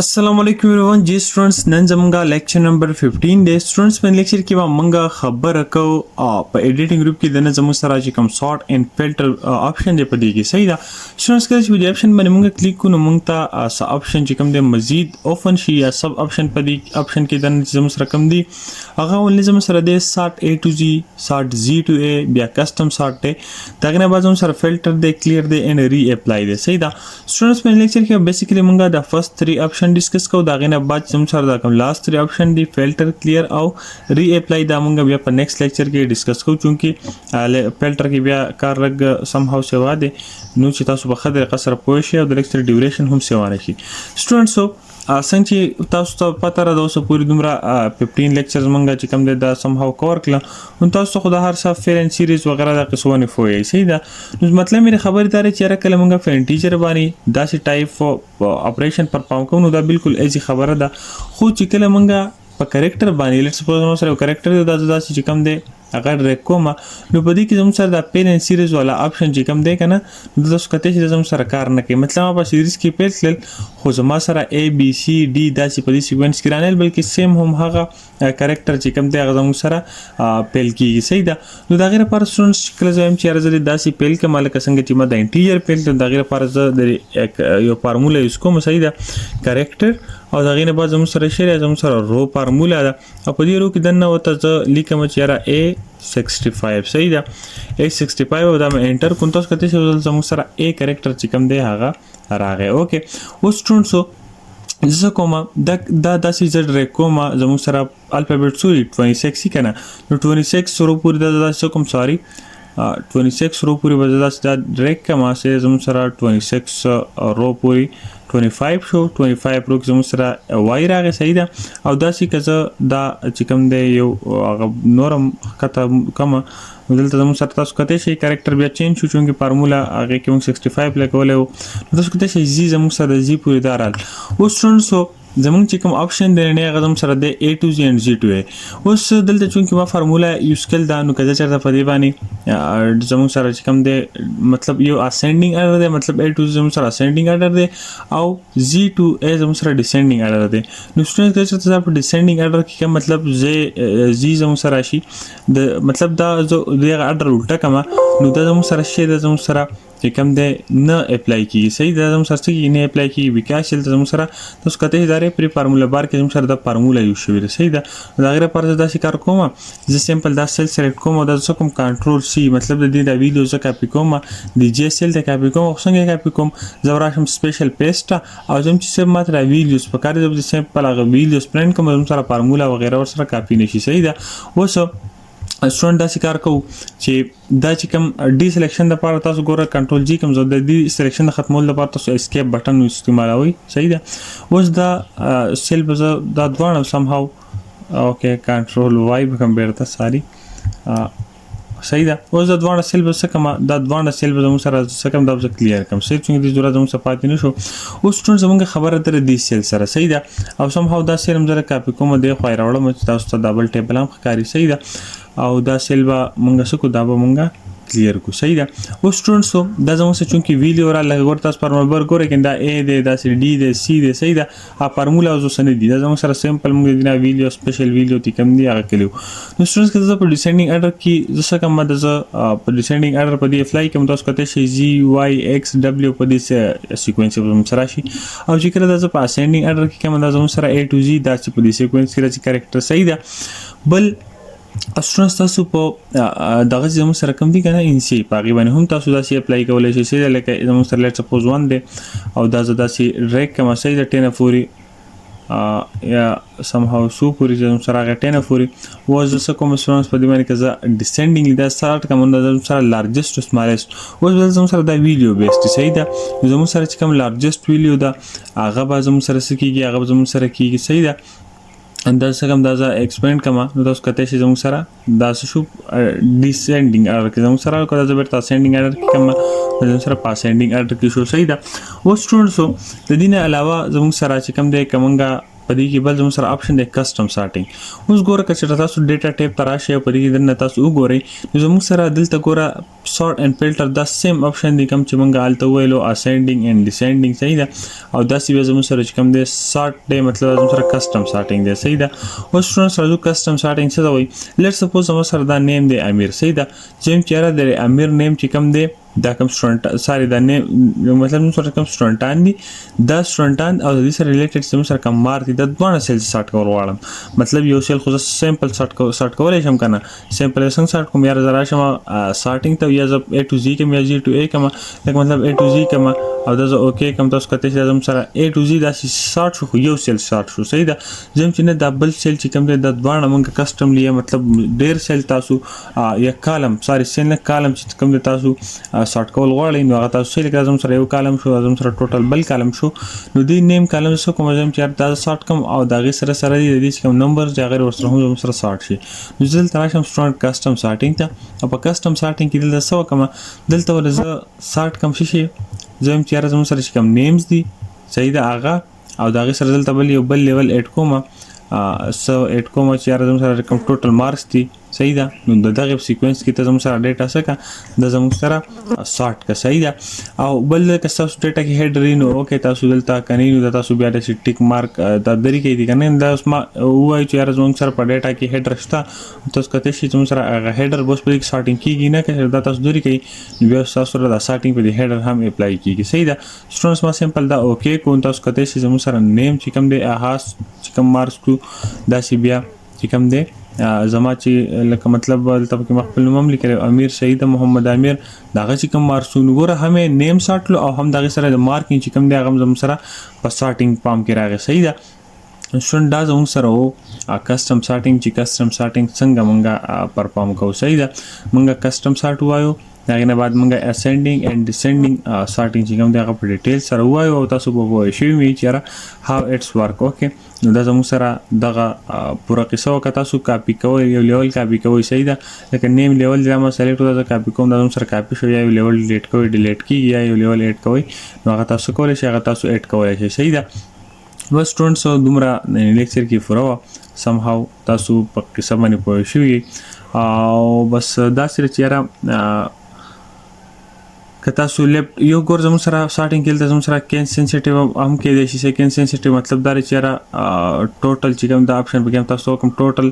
السلام علیکم ایوریون جی سټوډنټس، نن زمونږه لیکچر نمبر 15 دی. سټوډنټس، په لیکچر کې به مونږه خبره کوو په ایډیټینګ ګروپ کې دنه زموږ سره چې کوم سارټ اینډ فلټر آپشن دی په دې کې. صحیح ده سټوډنټس، کله چې په دې آپشن باندې مونږ کلیک کوو، نو مونږ ته څه آپشن چې کوم دی مزید اوپن شي یا سب آپشن په دې آپشن کې دنه چې زموږ سره کوم دی، هغه اونلی زموږ سره دی سارټ ای ټو زی، سارټ زی ټو ای، بیا کسټم سارټ دی. د هغې نه بعد زموږ سره فلټر دی، کلیر دی اینډ ری اپلای دی. صحیح ده سټوډنټس، په لیکچر کې بیسیکلی مونږه د فرست 3 آپشن ډیسکس کوو. د هغې نه بعد زموږ سره دا کوم لاست 3 آپشن دی، فلټر، کلیر او ری اپلای، دا مونږ بیا په نیکسټ لیکچر کې ډیسکس کوو، چونکه فلټر کې بیا کار لږ سم هاو سیوا دی، نو چې تاسو په ښه طریقه سره پوه شئ او د لیکچر ډیوریشن هم سیوا نه شي. سټوډنټس، څنګه چې تاسو ته پته را ده، اوسه پورې دومره 15 لیکچرز مونږ چې کوم دی دا سم هاو کور کړه، نو تاسو خو د هر څه فیل اند سیریز وغیرہ دا قصو نه فوی. صحیح ده، نو مطلب مې خبرې دا چې یاره کله مونږ په انټیجر باندې داسې ټایپ اپریشن پرفارم کوو، نو دا بالکل ایزي خبره ده، خو چې کله مونږ په کریکټر باندې، لیټ سپوز مو سره یو کریکټر دی، دا داسې چې کوم دی هغه ډریک کوم، نو په دې کې زموږ سره دا پین اند سیریز والا آپشن چې کوم دی کنه، نو تاسو کته چې زموږ سره کار نه کوي. مطلب ما په سیریز کې پیل کړل، خو زما سره ای بی سی ډي داسې په دې سیکوینس کې رانیل، بلکې سیم هم هغه کریکټر چې کوم دی هغه زموږ سره پیل کیږي. صحیح ده، نو د هغې لپاره سټوډنټس، چې کله زه وایم چې یاره زه دې داسې پیل کړم لکه څنګه چې ما د انټیجر پیل کړم، د هغې لپاره زه د یو فارموله یوز کوم. صحیح ده، کریکټر او د هغې نه بعد زموږ سره شی دی، زموږ سره رو فارموله ده، او په دې رو کې دننه ورته زه لیکم چې یاره ای 65. صحیح ده، ای 65، او دا مې انټر کوم. تاسو کتلی شئ، زموږ سره ای کریکټر چې کوم دی هغه راغی. اوکې، اوس سټوډنټسو، زه کوم دا داسې زه ډریک کوم، زموږ سره الفابیټ څو دي؟ 26 که نه؟ نو 26 رو پورې دا داسې کوم، سوري، 26 رو پورې به زه داسې دا ډریک کړم چې زموږ سره 26 رو پورې 25 شو. 25 رو کې زموږ سره وای راغی. صحیح ده، او داسې که زه دا چې کوم دی یو هغه نورم ښکته کوم، نو دلته زموږ سره تاسو کتلی شئ کریکټر بیا چینج شو، چونکې فارموله هغې کې موږ 65 لګولی و. نو تاسو کتلی شئ زی زموږ سره زی پورې دا راغل. اوس سټوډنټسو، زمونږ چې کوم آپشن دی نه، هغه زموږ سره دی ای ټو زی اینډ زی ټو ای. اوس دلته چونکې ما فارموله یوز کړل ده، نو که زه چېرته په دې باندې زموږ سره چې کوم دی، مطلب یو اسینډینګ ارډر دی، مطلب ای ټو زی زموږ سره اسینډینګ ارډر دی او زی ټو ای زموږ سره ډیسینډینګ ارډر دی. نو سټوډنټ، که چېرته په ډیسینډینګ ارډر کې کوم، مطلب زی زی زموږ سره راشي، د مطلب دا زه دغه ارډر الټه کړم، نو دا زموږ سره شی ده، زموږ سره چې کوم دی نه اپلای کیږي. صحیح ده، زموږ سره څه کیږي؟ نه اپلای کیږي. بیکاز چې دلته زموږ سره تاسو کته چې دارې پرې فارموله بار کې زموږ سره دا فارموله یو شوې ده. صحیح ده، نو د هغې لپاره زه داسې کار کوم، زه سمپل دا سیل سلیکټ کوم او دا زه کوم کنټرول سی، مطلب د دې دا ویډیو زه کاپي کوم، د جی سیل ته کاپي کوم. خو څنګه کاپي کوم؟ زه راشم سپیشل پیسټ او زم چې څه ماته دا ویډیوز پکار دي، زه سمپل هغه ویډیوز پرنټ کوم، زموږ سره فارموله وغیرہ ورسره کاپي نشي. صحیح ده، اوس سټوډنټ داسې کار کوو چې دا چې کوم ډي سلیکشن لپاره تاسو ګوره کنټرول جی کوم، زه د دې سلیکشن د ختمولو لپاره تاسو اسکیپ بټن استعمالوئ. صحیح ده، اوس دا سیل به زه دا دواړه سم هاو، اوکې، کنټرول وای به کوم بیرته، ساری. صحیح ده، اوس دا دواړه سیل به څه کوم؟ دا دواړه سیل به زموږ سره څه کوم؟ دا به زه کلیر کوم. صحیح، چونکې دې ضرورت زموږ سره پاتې نه شو. اوس سټوډنټ، زموږ خبره تر دې سیل سره. صحیح ده، او سم هاو دا سیل هم زه کاپي کوم، دې خوا یې راوړم چې تاسو ته دا بل ټیبل هم ښکاري. صحیح ده، او دا سیل به مونږ څه کو؟ دا به مونږ کلیر کو. صحیح ده، اوس سټوډنټسو، دا زموږ سره چونکې ویلیو را لکه ګور تاسو پر بر ګورئ کې دا ای دی، دا سی ډي دی، سی دی. صحیح ده، ا فارمولا اوس نه دی، دا زموږ سره سمپل موږ دی نه ویلیو سپیشل ویلیو تی کم دی هغه کلیو. نو سټوډنټس، که زه په ډیسینډینګ ارډر کې زه څه کوم، د زه په ډیسینډینګ ارډر په دې اپلای کوم، تاسو کته شي زی وای ایکس ډبلیو په دې سیکوینس کې زموږ سره راشي، او چې کله دا زه په اسینډینګ ارډر کې کوم، دا زموږ سره ای ټو زی دا چې په دې سیکوینس کې راځي کریکټر. صحیح ده، بل سټوډنټس، تاسو په دغه چې زموږ سره کوم دي که نه ان سي، په هغې باندې هم تاسو داسې اپلای کولی شئ. صحیح ده، لکه زموږ سره لیټ سپوز 1 دی او دا زه داسې ډریک کوم. صحیح ده، 10 پورې یا سم هاو سو پورې چې زموږ سره هغه 10 پورې و. زه څه کوم سټوډنټس، په دې باندې که زه ډیسینډینګ دا سټارټ کوم، نو زموږ سره لارجسټ او سمالسټ اوس به زموږ سره دا ویلیو بیسډ. صحیح ده، زموږ سره چې کوم لارجسټ ویلیو ده هغه به زموږ سره څه کېږي؟ هغه به زموږ سره کېږي. صحیح ده، دا څه کوم، دا زه ایکسپینډ کوم، نو تاسو کتلی شئ زموږ سره دا څه شو؟ ډیسینډینګ ارډر کې زموږ سره. که زه بیرته اسینډینګ ارډر کې کوم، زموږ سره په اسینډینګ ارډر کې شو. صحیح ده، اوس سټوډنټسو، د دې نه علاوه زموږ سره چې کوم دی، که مونږه په په دې کې بل زموږ سره آپشن دی کسټم سارټینګ. اوس ګوره که چېرته تاسو ډیټا ټیپ ته راشئ او په دې کې دننه تاسو وګورئ نو زموږ سره دلته ګوره سارټ اینډ فلټر دا سیم آپشن دی کوم چې مونږ هلته وویلو اسینډینګ اینډ ډیسینډینګ، صحیح ده. او داسې بیا زموږ سره چې کوم دی سارټ دی، مطلب زموږ سره کسټم سارټینګ دی، صحیح ده. اوس سټوډنټس راځو کسټم سارټینګ څه ته وایي. لیټ سپوز زموږ سره دا نیم دی امیر، صحیح ده. زه وایم چې یاره د امیر نیم چې کوم دی دا کوم سټوډنټ، ساری دا نیم مطلب موږ سره کوم سټوډنټان دي دا سټوډنټان او د دې سره ریلیټډ چې موږ سره کوم مارک دي دا دواړه سیل سارټ کول غواړم. مطلب یو سیل خو زه سمپل سارټ کولی شم که نه، سمپل یې څنګه سارټ کوم، یاره زه راشم سارټینګ ته، یا زه ای ټو زی کوم یا زی ټو ای کوم، لکه مطلب ای ټو زی کوم او دا زه اوکی کوم. تاسو کتلی شئ زموږ سره ای ټو زی داسې سارټ شو، خو یو سیل سارټ شو، صحیح ده. زه چې نه دا بل سیل چې کوم دی دا دواړه موږ کسټملی، مطلب ډیر سیل تاسو یا کالم، ساری سیل نه کالم چې کوم دی تاسو سارټ کول غواړئ نو هغه تاسو سیل کړئ. زموږ سره یو کالم شو، زموږ سره ټوټل بل کالم شو. نو دې نیم کالم څه کوم، زم چې دا سارټ کوم او د هغې سره سره د دې چې کوم نمبر چې هغه ورسره هم زموږ سره سارټ شي. نو زه دلته راشم سټوډنټ کسټم سارټینګ ته او په کسټم سارټینګ کې دلته څه وکړم، دلته ول زه سارټ کوم څه شي، زه وایم چې یاره زموږ سره چې کوم نیمز دي، صحیح ده، هغه او د هغې سره دلته بل یو بل لیول اډ کوم، څه اډ کوم چې یاره زموږ سره کوم ټوټل مارکس دي، صحیح ده. نو د دغه سیکوینس کې ته زموږ سره ډیټا څه که د زموږ سره سارټ که، صحیح ده. او بل که ستاسو ډیټا کې هیډر وي نو اوکې تاسو دلته که نه نو دا تاسو بیا داسې ټیک مارک دا درې کوي دي که نه. دا اوس ما ووایو چې یاره زموږ سره په ډیټا کې هیډر شته، تاسو کتلی شئ زموږ سره هغه هیډر به اوس په دې کې سارټینګ کېږي نه، که دا تاسو درې کوي نو بیا تاسو سره دا سارټینګ په دې هیډر هم اپلای کېږي، صحیح ده. سټوډنټس ما سمپل دا اوکې کوم، تاسو کتلی شئ زموږ سره نیم چې کوم دی هغه چې کوم مارکس کړو داسې بیا چې کوم دی زما چې لکه مطلب دلته پکې ما خپل نوم هم لیکلی امیر سعید محمد امیر، د هغه چې کوم مارکسونه ګوره هم یې نیم سارټ کړو او هم د هغې سره د مارکینګ چې کوم دی هغه هم زموږ سره په سارټینګ پام کې راغی، صحیح ده. سټوډنټ دا زموږ سره و کسټم سارټینګ چې کسټم سارټینګ څنګه مونږ پرفارم کوو، صحیح ده. مونږ کسټم سارټ ووایو، د هغې نه بعد مونږ اسینډینګ اینډ ډیسینډینګ سارټینګ چې کوم دی هغه په ډیټیل سره ووایو او تاسو به پوه شوي وي چې یاره هاو اټس ورک. اوکې نو دا زموږ سره دغه پوره قصه وه. که تاسو کاپي کوئ یو لیول کاپي کوئ، صحیح ده، لکه نیم لیول دا ما سلیکټ کړو، دا زه کاپي کوم، دا زموږ سره کاپي شو، یا یو لیول ډیلیټ کوئ ډیلیټ کیږي، یا یو لیول اډ کوئ نو هغه تاسو کولی شئ، هغه تاسو اډ کولی شئ، صحیح ده. بس سټوډنټس دومره لیکچر کې پوره وه، سم هاو تاسو په قصه باندې پوه شوي او بس داسې ده چې یاره که تاسو لیفټ یو ګور زموږ سره سارټینګ کې دلته زموږ سره کین سینسیټیو هم کېدای شي. کین سینسیټیو مطلب دا دی چې یاره ټوټل چې کوم دا آپشن پکې هم تاسو کوم ټوټل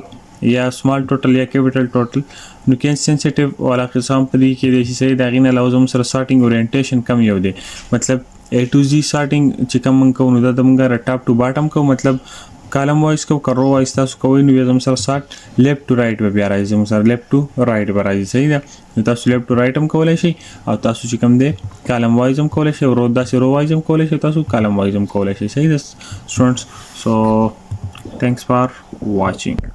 یا سمال ټوټل یا کیپیټل ټوټل، نو کین سینسیټیو والا قصه هم په دې کې کېدای شي، صحیح ده. هغې نه علاوه زموږ سره سارټینګ اورینټیشن کم یو دی، مطلب ای ټو زی سارټینګ چې کوم موږ کوو نو دا د موږ ټاپ ټو باټم کوو، مطلب کالم وایز کوو که رو وایز تاسو کوئ نو بیا زموږ سره سارټ لیفټ ټو رایټ به بیا راځي، زموږ سره لیفټ ټو رایټ به راځي، صحیح ده. نو تاسو لیفټ ټو رایټ هم کولی شئ او تاسو چې کوم دی کالم وایز هم کولی شئ، رو داسې رو وایز هم کولی شئ، تاسو کالم وایز هم کولی شئ، صحیح ده سټوډنټس. سو تھینکس فار واچینګ.